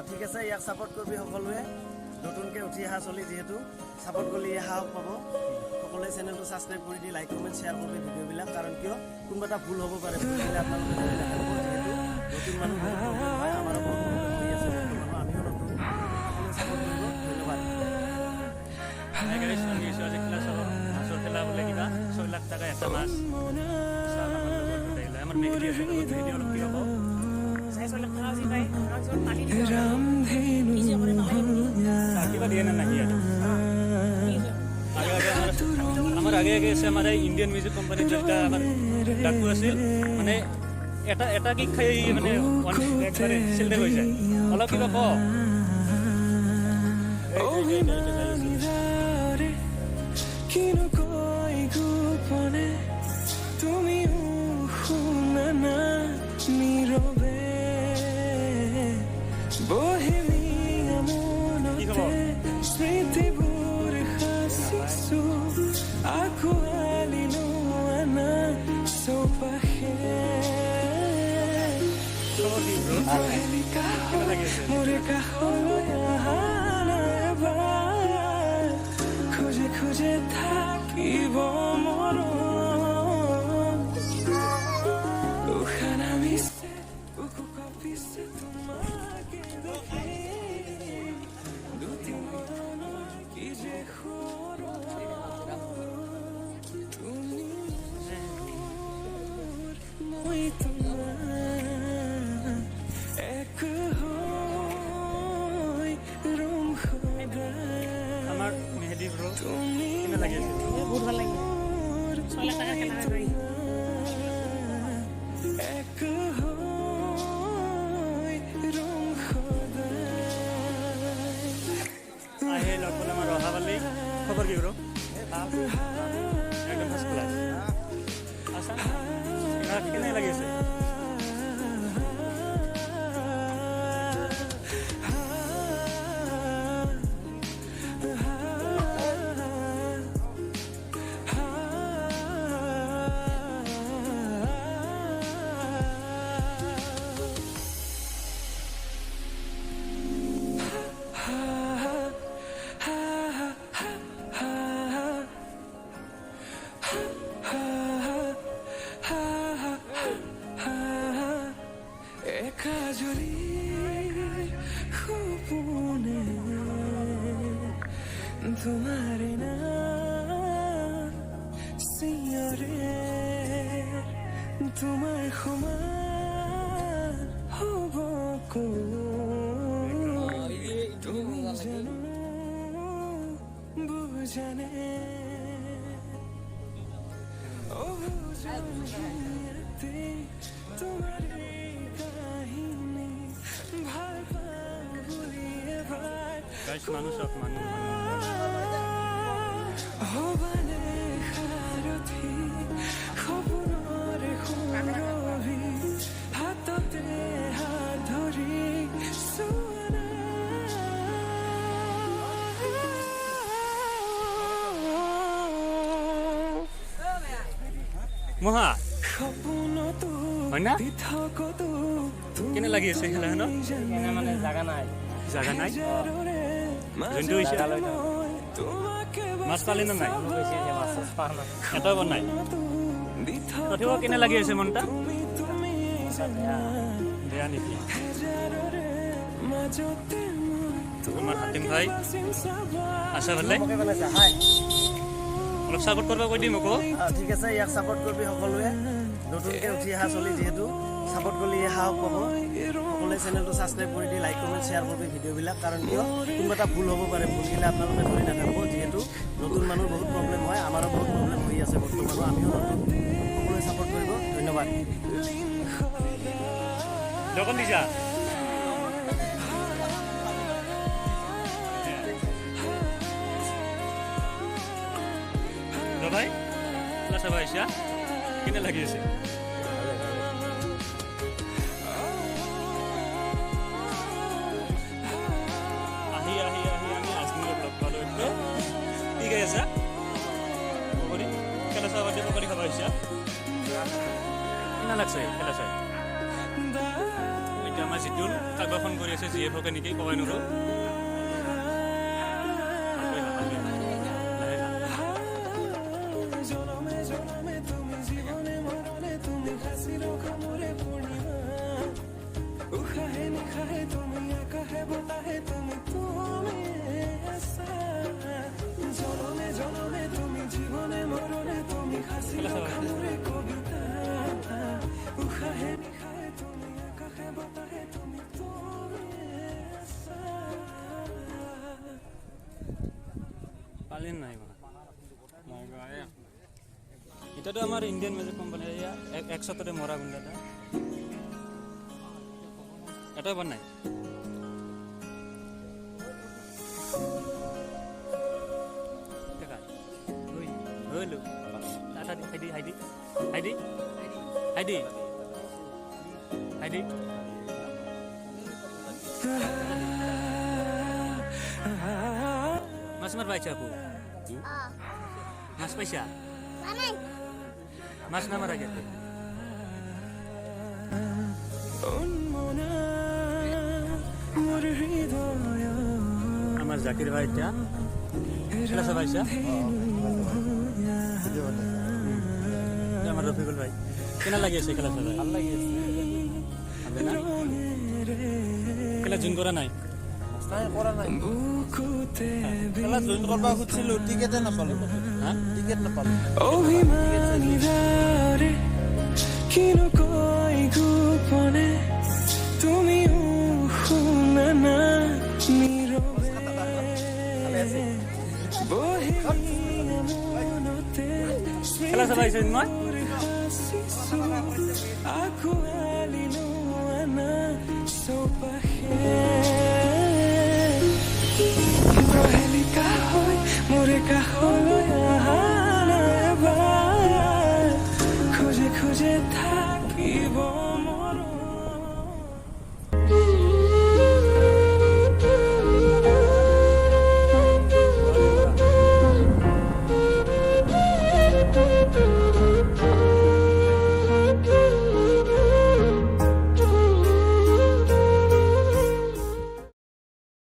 ঠিক আছে, ইয়াক ছাপৰ্ট কৰিবি সকলোৱে। নতুনকৈ উঠি অহা চলি যিহেতু, ছাপৰ্ট কৰিলে ই সাহস পাব। সকলোৱে চেনেলটো ছাবস্ক্ৰাইব কৰি দি লাইক, কমেণ্ট, শ্বেয়াৰ কৰিবি ভিডিঅ'বিলাক। কাৰণ কিয়, কোনোবা এটা ভুল হ'ব পাৰে, ভুল হ'লে আপোনালোকে ধৰি নাথাকিব। যিহেতু নতুন মানুহ, বহুত প্ৰব্লেম হয়। আমাৰো বহুত প্ৰব্লেম হৈ আছে বৰ্তমানো, আমিও নতুন। সকলোৱে ছাপৰ্ট কৰিব, ধন্যবাদ। হাই গাইছ, আমি আহিছোঁ আজি খেলা চাব। মাছৰ খেলা বোলে কিবা 6 লাখ টকা এটা মাছ। চাম, আমাৰ লগত গোটেইগিলা। আমাৰ মেহেদি আছে লগত। মেহেদি, অলপ কিবা কওঁ। 6.5 লাখ টকা যি পায়, তাৰপিছত পানী দিব, কি যে কৰে নালাগে। কিবা দিয়ে নে নাই ইয়াত? আগে আগে আমাৰ আগে আগে আছে। আমাৰ এই ইণ্ডিয়ান মিউজিক কোম্পানীত যেতিয়া আমাৰ ডাকু আছিল, মানে এটা এটা কিক খাই মানে একবাৰে চিল্ডে হৈ যায়। অলপ কিবা ক। অভিমানীৰে কিনো কয় গোপনে, তুমিও শুনা না। নীৰৱে বহেমীয়া মনতে স্মৃতিবোৰ সাঁচিছো, আঁকোৱালি লোৱা চৌপাশে। খবৰ কি ব্ৰ? প্ৰহেলিকা কেনে লাগি আছে? মোৰ কাষলৈ অহা নাই এবাৰ। খোজে খোজে থাকিব মৰম। উশাহ নামিছে, বুকু কঁপিছে তোমাকে দেখি। দুটি নয়নৰ কি যে সোঁৱৰণ। তুমি মোৰ, মই তোমাৰ, এক হৈ ৰম সদায়। আমাৰ মেহেদি ব্ৰ, তুমি কেনে লাগি আছে? বহুত ভাল লাগে, 6 লাখ টকা খেলা হয়। এক হৈ ৰম সদায়। আহি লগ পালে আমাৰ ৰহাবালি। খবৰ কি ব্ৰ? একদম ফাৰ্ষ্ট ক্লাছ। আচ্ছা, কেনে লাগি আছে? একাজলি সপোনে তোমাৰে নাম চিঞৰে, তোমাৰ সমান হ'ব কোন, তুমি জানো বুজানে? অবুঝতে তোমাৰ এই কাহিনী ভাল পাওঁ বুলি এবাৰ গাইছ, মানুহ চাওক, মানুহ মানুহ। হ'বানে সাৰথি সপোনৰে সুৰভি, হাততে হাত ধৰি চোৱা না। মহা সপোনতো হয় না? দিঠকতো। কেনে লাগি আছে খেলাখনত? জানা। মানে জাগা নাই। জাগা নাই। হাজাৰৰে যোনটো হৈছে মই তোমাকে মাছ পালি নে নাই? বেছি হৈছে, মাছ চাছ পোৱা নাই। এটাও বনাই তথাপিও কেনে লাগি আছে মনটা? তুমি তুমি জানা। বেয়া নেকি? হাজাৰৰে মাজতে মই আমাৰ হাতিম ভাই, বাচিম চাবা। আছা ভালে? মোকে বনাইছা, হাই। অলপ ছাপোৰ্ট কৰিব কৈ দিম আকৌ। ঠিক আছে, ইয়াক ছাপৰ্ট কৰিবি সকলোৱে। নতুনকৈ উঠি অহা চলি যিহেতু, ছাপৰ্ট কৰিলে ই সাহস পাব। সকলোৱে চেনেলটো ছাবস্ক্ৰাইব কৰি দি লাইক, কমেণ্ট, শ্বেয়াৰ কৰিবি ভিডিঅ'বিলাক। কাৰণ কিয়, কোনোবা এটা ভুল হ'ব পাৰে, ভুল হ'লে আপোনালোকে ধৰি নাথাকিব। যিহেতু নতুন মানুহ, বহুত প্ৰব্লেম হয়। আমাৰো বহুত প্ৰব্লেম হৈ আছে বৰ্তমানো, আমিও নতুন। সকলোৱে ছাপৰ্ট কৰিব, ধন্যবাদ। দোকান দিছা ভাই, খেলা চাব আহিছা, কেনে লাগি আছে? আহি আহি আহি আমি আজমিৰক লগ পালোঁ এতিয়া। কি খাই আছা? পকৰি। খেলা চাব দি পকৰি খাব আহিছা। কেনে লাগছে খেলা চাই এতিয়া? আমাৰ জিতুল কাৰোবাক ফোন কৰি আছে, জি এফকে নেকি ক'বাই নোৱাৰো। ভালকৈ খা, ভালকৈ খা। লাহে খা। জনমে জনমে তুমি, জীৱনে মৰণে তুমি, সাঁচি ৰখা মোৰে পূৰ্ণিমা। উশাহে নিশাহে তুমি, আকাশে বতাহে তুমি, তুমি আছা। জনমে জনমে তুমি, জীৱনে মৰণে তুমি, সাঁচি ৰখা মোৰে কবিতা। উশাহে নিশাহে তুমি, আকাশে বতাহে তুমি, তুমি আছা। পালি নাই এটাতো আমাৰ ইণ্ডিয়ান মিউজিক কোম্পানী। এয়া একশতৰে মৰা গুণ্ডা এটা এটা বনাই হলো। হাইডি হাইডি হাইডি হাইডি হাইডি। মাছ মাৰ পাইছা আপু? মাছ পাইছা? মাছ না মাৰা গেছে। উন্মনা মোৰ হৃদয়। আমাৰ জাকিৰ ভাই এতিয়া খেলা চাব আহিছা। আমাৰ ৰফিকুল ভাই, কেনে লাগি আছে খেলা চাব? ভাল লাগি আছে। ভালে না? খেলা জইন কৰা নাই? নাই, কৰা নাই। বুকুতে খেলা জইন কৰবা খুজিছিলো, টিকেটে নাপালো। হা? টিকেট নাপালো। অভিমানীৰে কিনো কয় গোপনে, তুমিও শুনা না, নীৰৱে বহি মনতে খেলা চাব আহিছে মই। সাঁচিছো আঁকোৱালি লোৱা চৌপাশে। প্ৰহেলিকা হৈ মোৰে কাষলৈ